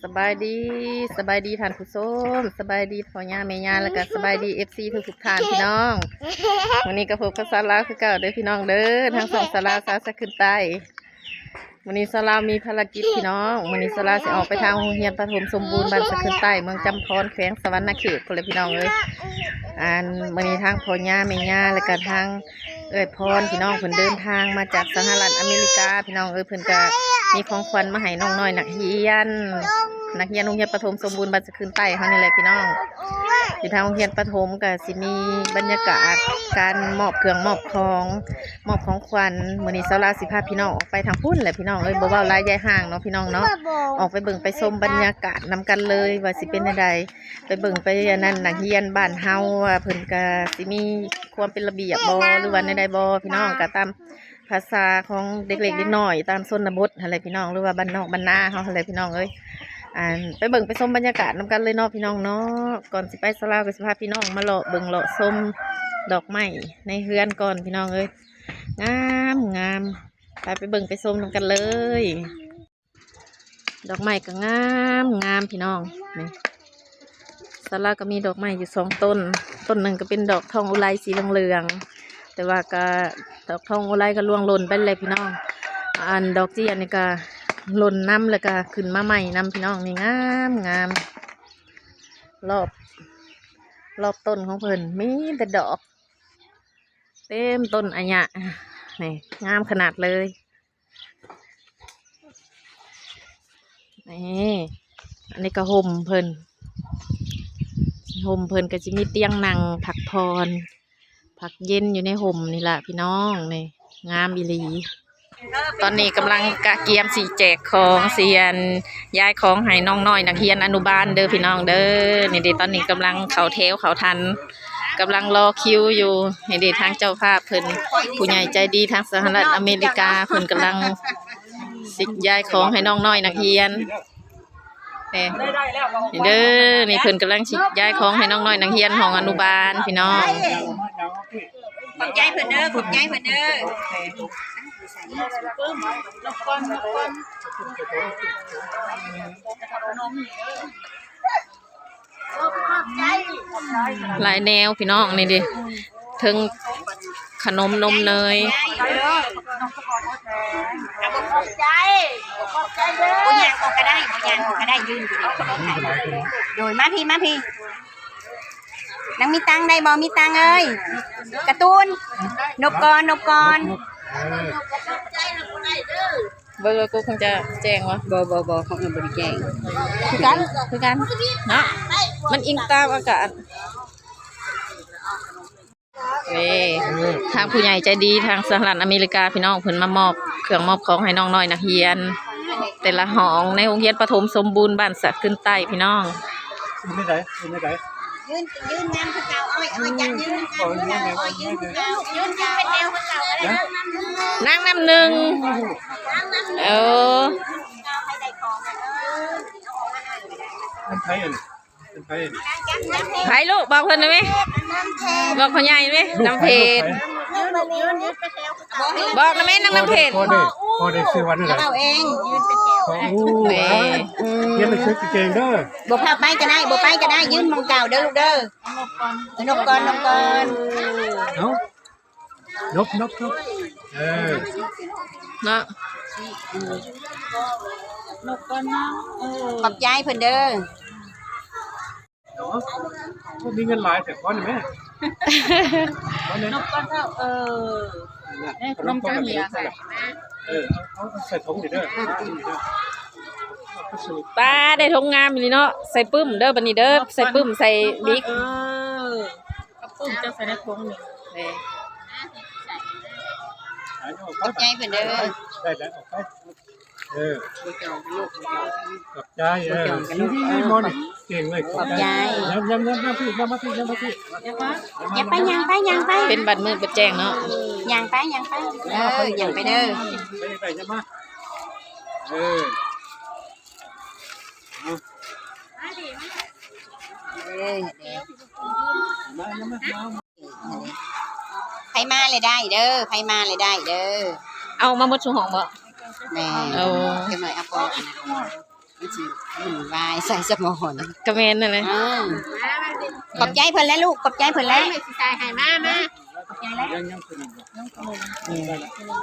ສະບາຍດີ ສະບາຍດີທ່ານຜູ້ຊົມ ສະບາຍດີພໍ່ຍ່າແມ່ຍ່າ ແລ້ວກະສະບາຍດີເອັຟຊີທຸກໆທ່ານພີ່ນ້ອງ. ມື້ນີ້ກະພົບກັບສາວລາວຄືເກົ່າເດີພີ່ນ້ອງເດີ ທາງຊ່ອງສາວລາວສາວສະຂຶ້ນໃຕ້. ມື້ນີ້ສາວລາວມີພາລະກິດພີ່ນ້ອງ ມື້ນີ້ສາວລາວຊິອອກໄປທາງໂຮງຮຽນປະຖົມສົມບູນບ້ານສະຂຶ້ນໃຕ້ ເມືອງຈຳພອນ ແຂວງສະຫວັນນະເຂດພຸ້ນແຫຼະພີ່ນ້ອງເອີຍ. ອັນ ມື້ນີ້ທາງພໍ່ຍ່າແມ່ຍ່າ ແລ້ວກະທາງ ເອື້ອຍພອນພີ່ນ້ອງ ເພິ່ນເດີນທາງມາຈາກສະຫະລັດອາເມລິກາພີ່ນ້ອງເອີຍ. ເພິ່ນກະມີຂອງຂວັນມາໃຫ້ນ້ອງນ້ອຍນັກຮຽນ ນັກຮຽນໂຮງຮຽນປະຖົມສົມບູນບ້ານສະຂຶ້ນໃຕ້ເຮົານີ້ແຫຼະພີ່ນ້ອງ. ຢູ່ທາງໂຮງຮຽນປະຖົມກະຊິມີບັນຍາກາດການມອບເຄື່ອງມອບຂອງ ມອບຂອງຂວັນ. ມື້ນີ້ສາວລາວຊິພາພີ່ນ້ອງອອກໄປທາງພຸ້ນແຫຼະພີ່ນ້ອງເອີຍ ບໍ່ເວົ້າຫຼາຍຢາຍຫ່າງເນາະພີ່ນ້ອງເນາະ. ອອກໄປເບິ່ງໄປຊົມບັນຍາກາດນຳກັນເລີຍວ່າຊິເປັນແນວໃດ. ໄປເບິ່ງໄປອັນນັ້ນ ນັກຮຽນບ້ານເຮົາວ່າເພິ່ນກະຊິມີຄວາມເປັນລະບຽບບໍ່ ຫຼືວ່າແນວໃດບໍ່ພີ່ນ້ອງ. ກະຕາມພາສາຂອງເດັກເລັກເດັກນ້ອຍຕາມຊົນນະບົດຫັ້ນແຫຼະພີ່ນ້ອງ ຫຼືວ່າບ້ານນອກບ້ານນາເຮົາຫັ້ນແຫຼະພີ່ນ້ອງເອີຍ. ອັນ ໄປເບິ່ງໄປຊົມບັນຍາກາດນຳກັນເລີຍເນາະພີ່ນ້ອງເນາະ. ກ່ອນຊິໄປສາວລາວກະຊິພາພີ່ນ້ອງມາເລາະເບິ່ງເລາະຊົມດອກໄມ້ໃນເຮືອນກ່ອນພີ່ນ້ອງເອີຍ. ງາມງາມ ໄປ ໄປເບິ່ງໄປຊົມນຳກັນເລີຍ. ດອກໄມ້ກະງາມງາມພີ່ນ້ອງ. ນີ້ ສາວລາວກະມີດອກໄມ້ຢູ່ສອງຕົ້ນ ຕົ້ນໜຶ່ງກະເປັນດອກທອງອຸໄລສີເຫຼືອງໆ ແຕ່ວ່າກະດອກທອງອຸໄລກະລ່ວງຫຼົ່ນໄປແລ້ວພີ່ນ້ອງ. ອັນດອກເຈ້ຍນີ້ກະຫຼົ່ນນຳ ແລ້ວກະຂຶ້ນມາໃໝ່ນຳພີ່ນ້ອງ. ນີ້ງາມງາມ ລອບ ລອບຕົ້ນຂອງເພິ່ນມີແຕ່ດອກ ເຕັມຕົ້ນອາຍະ ນີ້ງາມຂະໜາດເລີຍ. ນີ້ ອັນນີ້ກະຮົ່ມເພິ່ນ ຮົ່ມເພິ່ນກະຊິມີຕຽງນັ່ງພັກຜ່ອນ ພັກເຢັນຢູ່ໃນຮົ່ມນີ້ລະພີ່ນ້ອງ. ນີ້ງາມອີ່ຫຼີ. ຕອນນີ້ກຳລັງກະກຽມຊິແຈກຂອງ ຊິອັນ ຍ້າຍຂອງໃຫ້ນ້ອງນ້ອຍນັກຮຽນອະນຸບານເດີພີ່ນ້ອງເດີ. ນີ້ເດ ຕອນນີ້ກຳລັງເຂົ້າແຖວເຂົ້າທັນ ກຳລັງລໍຄິວຢູ່. ນີ້ເດ ທາງເຈົ້າພາບເພິ່ນ ຜູ້ໃຫຍ່ໃຈດີທາງສະຫະລັດອາເມລິກາ ເພິ່ນກຳລັງຊິຍ້າຍຂອງໃຫ້ນ້ອງນ້ອຍນັກຮຽນ. ນີ້ເດີ ນີ້ເພິ່ນກຳລັງຊິຍ້າຍຂອງໃຫ້ນ້ອງນ້ອຍນັກຮຽນຫ້ອງອະນຸບານພີ່ນ້ອງ. ຂອບໃຈເພິ່ນເດີ ຂອບໃຈເພິ່ນເດີ. ຫຼາຍແນວພີ່ນ້ອງ ນີ້ເດ ເທິງຂະໜົມນົມເນີຍ. ຂອບໃຈ ຂອບໃຈເດີ. ບໍ່ຍ່າງອອກກະໄດ້ ບໍ່ຍ່າງອອກກະໄດ້ ຢືນຢູ່ນີ້. ໂດຍ ມາພີ້ ມາພີ້. ນາງມີຕັງໄດ້ບໍ່? ມີຕັງເອີຍ ກາຕູນ ນົບກ່ອນ ນົບກ່ອນ. ເອີ ເບິ່ງວ່າກູຄົງຈະແຈ້ງວະ. ບໍ່ ບໍ່ ບໍ່ ຂອງເຮົາບໍ່ໄດ້ແຈ້ງ. ຄືກັນ ຄືກັນເນາະ ມັນອີງຕາມອາກາດ. ເອີ ທາງຜູ້ໃຫຍ່ໃຈດີທາງສະຫະລັດອາເມລິກາພີ່ນ້ອງ ເພິ່ນມາມອບເຄື່ອງມອບຂອງໃຫ້ນ້ອງນ້ອຍນັກຮຽນ ແຕ່ລະຫ້ອງໃນໂຮງຮຽນປະຖົມສົມບູນບ້ານສະຂຶ້ນໃຕ້ພີ່ນ້ອງ. ເປັນຈັ່ງໃດ ເປັນຈັ່ງໃດ? ຢືນ ຢືນງາມຄືເກົ່າ. ເອົາ ເອົາຈັບ ຢືນຄືເກົ່າ. ເອົາ ຢືນ ຢືນ ຢືນ ຢືນເປັນແນວຄືເກົ່າ. ນາງນຳໜຶ່ງ. ເອີ ນຳໃຜ? ເປັນໃຜ? ໃຜລູກ? ບອກເພິ່ນໄດ້ໄໝ? ບອກພໍ່ໃຫຍ່ໄດ້ໄໝ? ນຳເພດ. ບອກນຳແມ່ ນາງນຳເພດ. ພໍ່ເດ້ ພໍ່ເດ້ຊື່ວ່າແນວໃດ? ລາວເວົ້າເອງ. ພໍ່ ໂອ້ ຮຽນໜັງສືເກັ່ງໆເດີ. ບໍ່ພາໄປກະໄດ້ ບໍ່ໄປກະໄດ້ ຢືນໝ່ອງເກົ່າເດີລູກເດີ. ນົບກ່ອນ ນົບກ່ອນ. ເອົາ ນົບ ນົບ ນົບ. ເອີ ເນາະ ນົບກ່ອນເນາະ. ເອີ ຂອບໃຈເພິ່ນເດີ. ເນາະ ມີເງິນຫຼາຍແທ້ ຂໍໜ່ອຍແມະ. ນົບກ່ອນເຖົ້າ. ເອີ ນີ້ ຂະໜົມຈັກເຫຍໃສ່. ເອີ ເອົາ ເອົາໃສ່ຖົງນີ້ເດີ. ປ້າ ໄດ້ຖົງງາມອີ່ຫຼີເນາະ. ໃສ່ປຶ້ມເດີ ບັດນີ້ເດີ ໃສ່ປຶ້ມ ໃສ່ບິກ. ເອີ ເອົາປຶ້ມເຈົ້າໃສ່ໃນຖົງນີ້. ເອີ ຂອບໃຈເພິ່ນເດີ. ໄດ້ແລ້ວ ອອກໄປ. ເອີ ຂອບໃຈ. ເອີ ດີໆ ໝໍນີ້ເກັ່ງເລີຍ. ຂອບໃຈ. ຍ່າງ ຍ່າງ ຍ່າງ ຍ່າງພີ້ ຍ່າງມາພີ້ ຍ່າງມາພີ້. ຍ່າງໄປ ຍ່າງໄປ ຍ່າງໄປ. ເປັນບັດມືດບັດແຈ້ງເນາະ. ຍ່າງໄປ ຍ່າງໄປ. ເອີ ຍ່າງໄປເດີ. ໄປ ໄປ ຍ່າງມາ. ເອີ ເອົາ ເອີ ມາ ມາ ມາ. ໃຜມາແລ້ວໄດ້ເດີ ໃຜມາແລ້ວໄດ້ເດີ. ເອົາມາໝົດຊຸຫ້ອງບໍ່? ແມ່ນ. ເອົາ ຈັກໜ້ອຍເອົາປອກອັນນັ້ນ. ວຸ້ນວາຍໃສ່ສະໝອນ ກະແມ່ນນັ້ນແຫຼະ. ເອີ ຂອບໃຈເພິ່ນແຫຼະລູກ ຂອບໃຈເພິ່ນແຫຼະ. ແມ່ຊິໃສ່ໃຫ້ ມາ ມາ ຂອບໃຈແຫຼະ.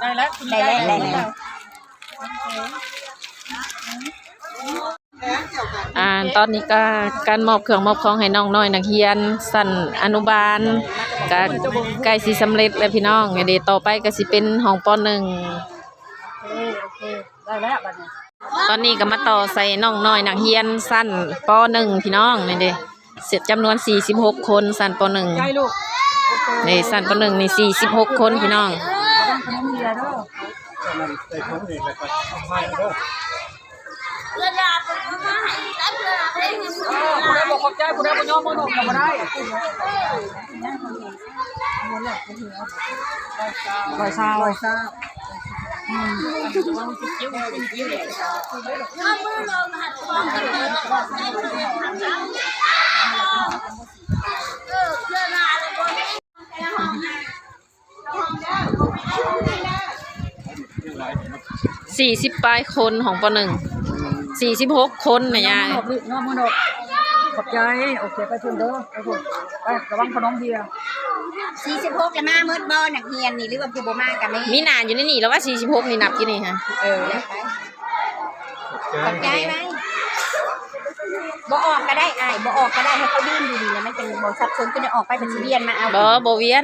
ໄດ້ແລ້ວ ໄດ້ແລ້ວ ໄດ້ແລ້ວ. ອ່າ ຕອນນີ້ກະການມອບເຄື່ອງມອບຂອງໃຫ້ນ້ອງນ້ອຍນັກຮຽນຊັ້ນອະນຸບານ ກະໃກ້ຊິສຳເລັດແລ້ວພີ່ນ້ອງ. ດຽວຕໍ່ໄປກະຊິເປັນຫ້ອງ ປໍໜຶ່ງ. ໂອເຄ ໂອເຄ ໄດ້ແລ້ວບັດນີ້. ຕອນນີ້ກະມາຕໍ່ໃສ່ນ້ອງນ້ອຍນັກຮຽນຊັ້ນ ປໍໜຶ່ງ ພີ່ນ້ອງ. ນີ້ເດ້ ເສັດຈຳນວນສີ່ສິບຫົກຄົນ ຊັ້ນ ປໍໜຶ່ງ. ໃຈລູກ ໂອເຄ ນີ້ຊັ້ນ ປໍໜຶ່ງ ນີ້ສີ່ສິບຫົກຄົນພີ່ນ້ອງ. ເອີ ຜູ້ໃດບໍ່ຂອບໃຈ ຜູ້ໃດບໍ່ຍອມມືນົບກະບໍ່ໄດ້. ຮ້ອຍຊາວ ຮ້ອຍຊາວ ອືມ ສີ່ສິບປາຍຄົນຂອງ ປໍໜຶ່ງ ສີ່ສິບຫົກຄົນແມ່ຍາຍ. ນ້ອງມະນົບ ນ້ອງມະນົບ ຂອບໃຈ. ໂອເຄ ໄປພຸ້ນເດີ ໄປພຸ້ນ ໄປ ລະວັງຂະໜົມເບຍ. ສີ່ສິບຫົກລະມາໝົດບໍ່ ນັກຮຽນນີ້ ຫຼືວ່າຜູ້ບໍ່ມາກະມີ? ມີໜ້າຢູ່ໃນນີ້ລະວ່າ ສີ່ສິບຫົກນີ້ ນັບຢູ່ນີ້ຫະ. ເອີ ໄປ ຂອບໃຈໄວ້. ບໍ່ອອກກະໄດ້ອ້າຍ ບໍ່ອອກກະໄດ້ ໃຫ້ເຂົາຢືນຢູ່ນີ້ລະ ມັນຈັ່ງບໍ່ສັບສົນ. ຕົວນີ້ອອກໄປ ເພິ່ນຊິວຽນມາເອົາ. ບໍ່ ບໍ່ວຽນ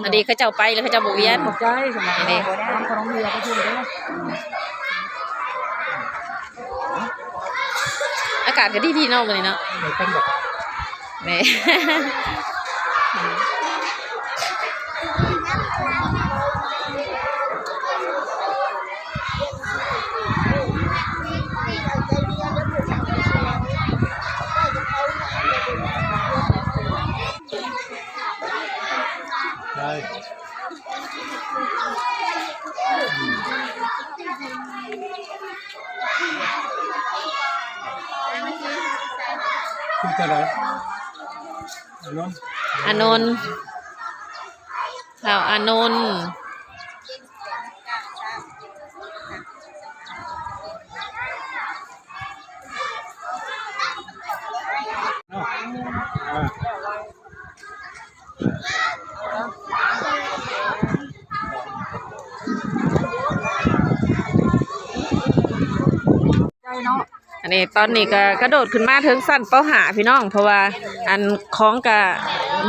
ອັນນີ້ເຂົາເຈົ້າໄປແລ້ວ ເຂົາເຈົ້າບໍ່ວຽນ. ຂອບໃຈ ສະໝາຍ ນີ້ເດ້ ອາກາດກະດີໆເນາະມື້ນີ້ເນາະ. ແມ່ນ ຊື່ຈັ່ງໃດ? ອານົນ ອານົນ ທ້າວອານົນ. ອັນນີ້ ຕອນນີ້ກະກະໂດດຂຶ້ນມາເຖິງຊັ້ນ ປໍຫ້າ ພີ່ນ້ອງ ເພາະວ່າອັນຂອງກະ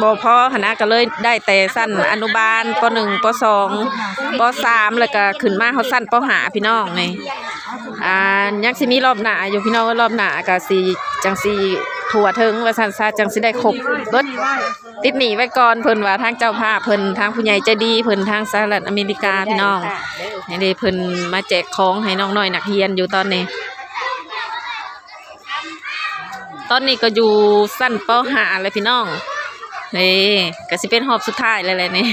ບໍ່ພໍຫັ້ນນະ ກະເລີຍໄດ້ແຕ່ຊັ້ນອະນຸບານ ປໍໜຶ່ງ ປໍສອງ ປໍສາມ ແລ້ວກະຂຶ້ນມາຮອດຊັ້ນ ປໍຫ້າ ພີ່ນ້ອງ. ນີ້ ອ່າ ຍັງຊິມີລອບໜ້າຢູ່ພີ່ນ້ອງເອີຍ ລອບໜ້າກະຊິ ຈັ່ງຊິທົ່ວເຖິງວ່າຊັ້ນຊະ ຈັ່ງຊິໄດ້ຄົບເບິດ. ຕິດໜີ້ໄວ້ກ່ອນ ເພິ່ນວ່າທາງເຈົ້າພາບເພິ່ນ ທາງຜູ້ໃຫຍ່ໃຈດີເພິ່ນ ທາງສະຫະລັດອາເມລິກາ ພີ່ນ້ອງ. ນີ້ເດ້ ເພິ່ນມາແຈກຂອງໃຫ້ນ້ອງນ້ອຍນັກຮຽນຢູ່ຕອນນີ້. ຕອນນີ້ກະຢູ່ຊັ້ນ ປໍຫ້າ ແລ້ວພີ່ນ້ອງ. ນີ້ກະຊິເປັນຮອບສຸດທ້າຍແລ້ວແຫຼະນີ້.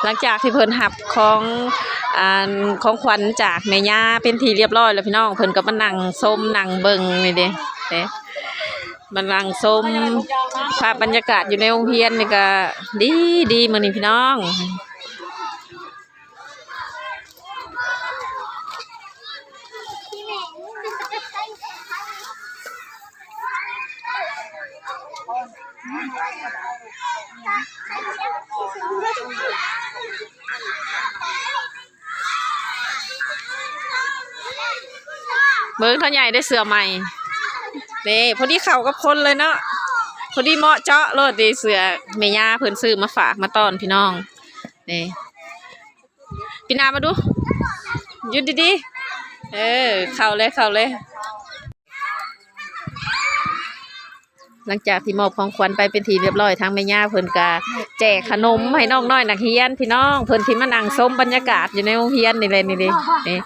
ຫຼັງຈາກທີ່ເພິ່ນຮັບຂອງ ອັນ ຂອງຂວັນຈາກແມ່ຍ່າເປັນທີ່ລຽບຮ້ອຍແລ້ວພີ່ນ້ອງ ເພິ່ນກະມານັ່ງຊົມນັ່ງເບິ່ງນີ້ເດ້ ມານັ່ງຊົມພາບບັນຍາກາດຢູ່ໃນໂຮງຮຽນນີ້ກະດີໆ ມື້ນີ້ພີ່ນ້ອງ. ເບິ່ງພໍ່ໃຫຍ່ໄດ້ເສື້ອໃໝ່ ເດ້ ພໍດີເຂົ້າກັບຄົນເລີຍເນາະ ພໍດີເໝາະເຈາະໂລດເດ້ ເສື້ອແມ່ຍ່າເພິ່ນຊື້ມາຝາກມາຕ້ອນພີ່ນ້ອງ ເດ້. ປີນໜ້າມາດູ ຢືນດີໆ ເອີ ເຂົ້າເລີຍ ເຂົ້າເລີຍ. ຫຼັງຈາກທີ່ມອບຂອງຂວັນໄປເປັນທີ່ລຽບຮ້ອຍ ທາງແມ່ຍ່າເພິ່ນກະແຈກຂະໜົມໃຫ້ນ້ອງນ້ອຍນັກຮຽນພີ່ນ້ອງ ເພິ່ນທີ່ມານັ່ງຊົມບັນຍາກາດຢູ່ໃນໂຮງຮຽນນີ້ແຫຼະ ນີ້ເດ້ ນີ້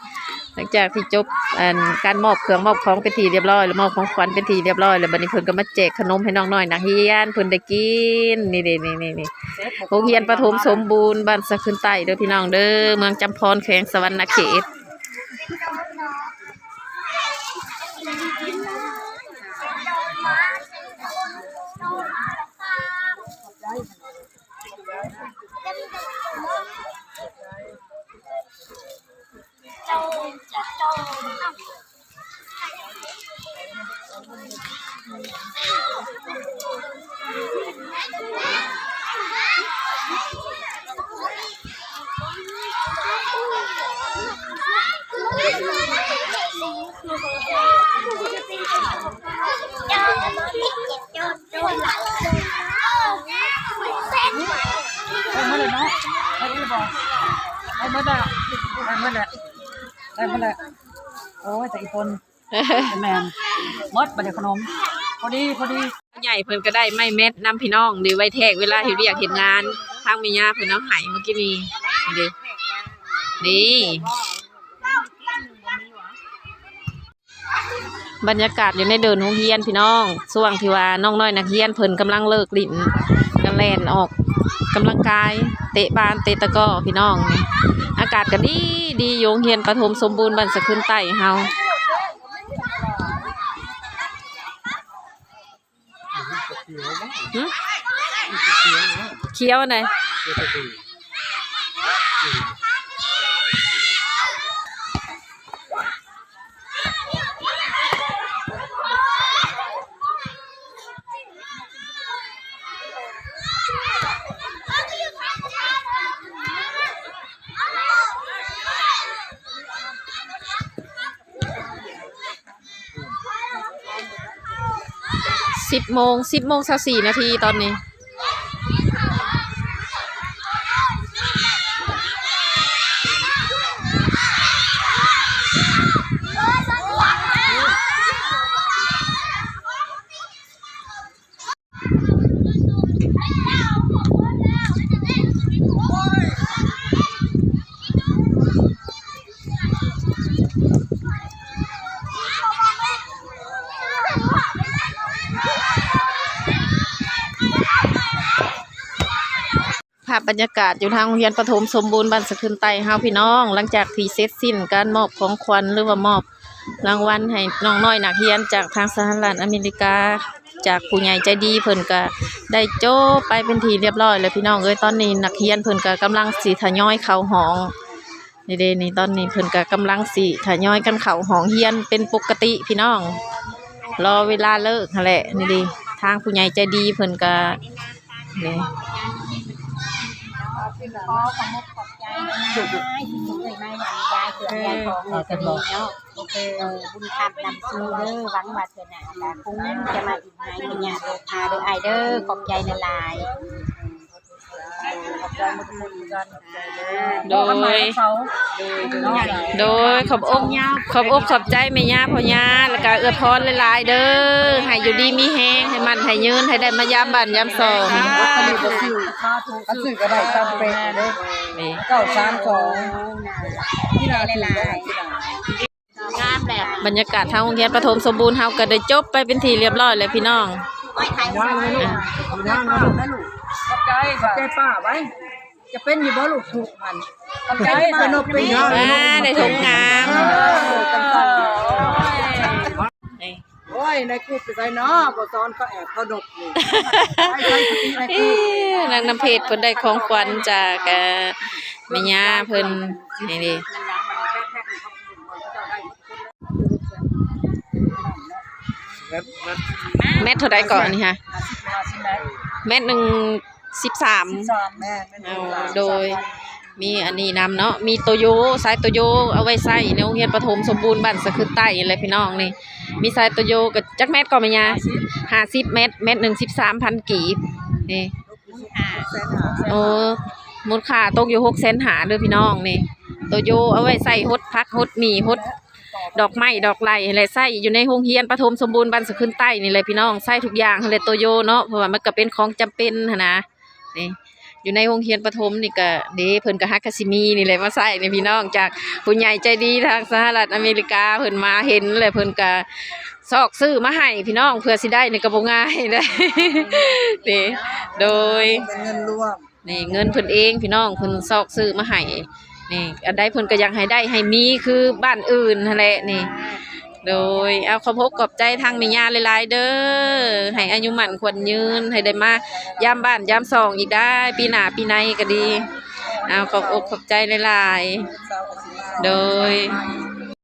ຫຼັງຈາກທີ່ຈົບ ອັນ ການມອບເຄື່ອງມອບຂອງເປັນທີ່ຮຽບຮ້ອຍ ແລະ ມອບຂອງຂວັນເປັນທີ່ຮຽບຮ້ອຍແລ້ວ ບັດນີ້ເພິ່ນກໍມາແຈກຂະໜົມໃຫ້ນ້ອງນ້ອຍນັກຮຽນເພິ່ນໄດ້ກິນ. ນີ້ເດ້ ນີ້ໆ ໂຮງຮຽນປະຖົມສົມບູນ ບ້ານສະຂຶ້ນໃຕ້ເດີພີ່ນ້ອງເດີ ເມືອງຈຳພອນ ແຂວງສະຫວັນນະເຂດ. ໄດ້ໝົດແລ້ວເນາະ ໄດ້ໝົດແລ້ວບໍ່ ໄດ້ໝົດແລ້ວ ໄດ້ໝົດແລ້ວ ໄດ້ໝົດແລ້ວ. ໂອ້ຍ ແຕ່ອີ່ຄົນ ແມ່ນ ໝົດບັດນີ້ຂະໜົມ ພໍດີ ພໍດີ. ຜູ້ໃຫຍ່ເພິ່ນກໍໄດ້ໄມ້ແມັດນຳພີ່ນ້ອງ ຫຼືໄວ້ແທກເວລາເຮັດວຽກເຮັດງານ ທາງແມ່ຍ່າເພິ່ນເອົາໃຫ້ມື້ກີ້ນີ້ ນີ້ເດ້ ນີ້. ບັນຍາກາດຢູ່ໃນເດີ່ນໂຮງຮຽນພີ່ນ້ອງ ຊ່ວງທີ່ວ່ານ້ອງນ້ອຍນັກຮຽນເພິ່ນກຳລັງເລີກຫຼິ້ນ ກໍແລ່ນອອກກຳລັງກາຍ ເຕະບານ ເຕະຕະກໍພີ່ນ້ອງ. ອາກາດກໍດີ ດີຢູ່ໂຮງຮຽນປະຖົມສົມບູນບ້ານສະຂຶ້ນໃຕ້ເຮົາ. ຫຶ? ຂຽວອັນໃດ? ສິບໂມງ ສິບໂມງຊາວສີ່ນາທີຕອນນີ້. ພາບບັນຍາກາດຢູ່ທາງໂຮງຮຽນປະຖົມສົມບູນບ້ານສະຂຶ້ນໃຕ້ເຮົາພີ່ນ້ອງ ຫຼັງຈາກທີ່ເສັດສິ້ນການມອບຂອງຂວັນ ຫຼືວ່າມອບ ລາງວັນໃຫ້ນ້ອງນ້ອຍນັກຮຽນຈາກທາງສະຫະລັດອາເມລິກາ ຈາກຜູ້ໃຫຍ່ໃຈດີ ເພິ່ນກະໄດ້ຈົບໄປເປັນທີ່ຮຽບຮ້ອຍແລ້ວພີ່ນ້ອງເອີຍ. ຕອນນີ້ນັກຮຽນເພິ່ນກະກຳລັງຊິທະຍອຍເຂົ້າຫ້ອງ ນີ້ເດ້ ນີ້ ຕອນນີ້ເພິ່ນກະກຳລັງຊິທະຍອຍກັນເຂົ້າຫ້ອງຮຽນເປັນປົກກະຕິພີ່ນ້ອງ ລໍເວລາເລີກຫັ້ນແຫຼະ. ນີ້ເດ້ ທາງຜູ້ໃຫຍ່ໃຈດີເພິ່ນກະ ນີ້ ຂໍຂອບອົກຂອບໃຈຫຼາຍໆ ທີ່ເອີຍມາຢາມຢາຍເຄື່ອງຢາຍຂອງໃຫ້ຕົວນີ້ເນາະ. ເອີ ບຸນຄຳນຳສູ່ເດີ ຫວັງວ່າເທື່ອໜ້າກໍຄົງຈະມາອີກໃໝ່ ບໍ່ຍາກໂລກາເດີອ້າຍເດີ. ຂອບໃຈຫຼາຍໆ. ໂດຍ ໂດຍ ຂອບອົກ ຂອບອົກຂອບໃຈແມ່ຍ່າພໍ່ຍ່າ ແລ້ວກະເອື້ອຍພອນຫຼາຍໆເດີ ໃຫ້ຢູ່ດີມີແຮງ ໃຫ້ໝັ້ນໃຫ້ຍືນ ໃຫ້ໄດ້ມາຢາມບ້ານຢາມຊ່ອງ. ຄັນຊື້ກໍໄດ້ຕາມເປະເດີ ນີ້ ເກົ້າສາມສອງ ນີ້ລະ ຫຼາຍໆ. ບັນຍາກາດທາງໂຮງຮຽນປະຖົມສົມບູນເຮົາກໍໄດ້ຈົບໄປເປັນທີ່ຮຽບຮ້ອຍແລ້ວພີ່ນ້ອງ. ຂອບໃຈ ຂອບໃຈປ້າໄວ້ ຈະເປັນຢູ່ບໍ່ລູກ? ທຸກຫັ້ນ ຂອບໃຈປ້ານົບປີ. ອ່າ ໄດ້ຖົງງາມ. ໂອ້ຍ ນາຍຄູໄປໃສເນາະ ບໍ່ສອນ ເຂົາແອບເຂົານົບນີ້. ນາງນ້ຳເພັດເພິ່ນໄດ້ຂອງຂວັນຈາກ ເອີ ແມ່ຍ່າເພິ່ນ ນີ້ເດ້. ແມັດເທົ່າໃດເກາະອັນນີ້ຫະ? ແມັດໜຶ່ງສິບສາມ. ໂອ້ ໂດຍ ມີອັນນີ້ນຳເນາະ ມີໂຕໂຢ ສາຍໂຕໂຢ ເອົາໄວ້ໃຊ້ໃນໂຮງຮຽນປະຖົມສົມບູນບ້ານສະຂຶ້ນໃຕ້ນີ້ແຫຼະພີ່ນ້ອງ. ນີ້ ມີສາຍໂຕໂຢ ກໍຈັກແມັດເກາະແມ່ຍ່າ? ຫ້າສິບແມັດ ແມັດໜຶ່ງສິບສາມພັນກີບ. ນີ້ ໂອ້ ມູນຄ່າຕົກຢູ່ຫົກແສນຫ້າເດີພີ່ນ້ອງ. ນີ້ ໂຕໂຢ ເອົາໄວ້ໃຊ້ຫົດຜັກຫົດໝີ່ ຫົດ ດອກໄມ້ດອກໄຫຼຫັ້ນແຫຼະ ໃຊ້ຢູ່ໃນໂຮງຮຽນປະຖົມສົມບູນບ້ານສະຂຶ້ນໃຕ້ນີ້ແຫຼະພີ່ນ້ອງ ໃຊ້ທຸກຢ່າງຫັ້ນແຫຼະ ໂຕໂຢເນາະ ເພາະວ່າມັນກໍເປັນຂອງຈຳເປັນຫັ້ນນະ. ນີ້ ຢູ່ໃນໂຮງຮຽນປະຖົມນີ້ກະເດ້ ເພິ່ນກະຮັກກະຊິມີນີ້ແຫຼະມາໃຊ້ນີ້ພີ່ນ້ອງ ຈາກຜູ້ໃຫຍ່ໃຈດີທາງສະຫະລັດອາເມລິກາ ເພິ່ນມາເຫັນແລ້ວເພິ່ນກະຊອກຊື້ມາໃຫ້ພີ່ນ້ອງ ເພື່ອຊິໄດ້ນີ້ກະບໍ່ງ່າຍເດ້ ນີ້ ໂດຍ ເປັນເງິນລວມ ນີ້ເງິນເພິ່ນເອງພີ່ນ້ອງ ເພິ່ນຊອກຊື້ມາໃຫ້ນີ້ ອັນໃດເພິ່ນກະຢາກໃຫ້ໄດ້ໃຫ້ມີຄືບ້ານອື່ນຫັ້ນແຫຼະນີ້ ໂດຍ ເອົາ ຂອບອົກຂອບໃຈທາງແມ່ຍ່າຫຼາຍໆເດີ ໃຫ້ອາຍຸໝັ້ນຂວັນຍືນ ໃຫ້ໄດ້ມາຢາມບ້ານຢາມຊ່ອງອີກໄດ້ ປີໜ້າປີໃນກະດີ ເອົາ ຂອບອົກຂອບໃຈຫຼາຍໆ ໂດຍ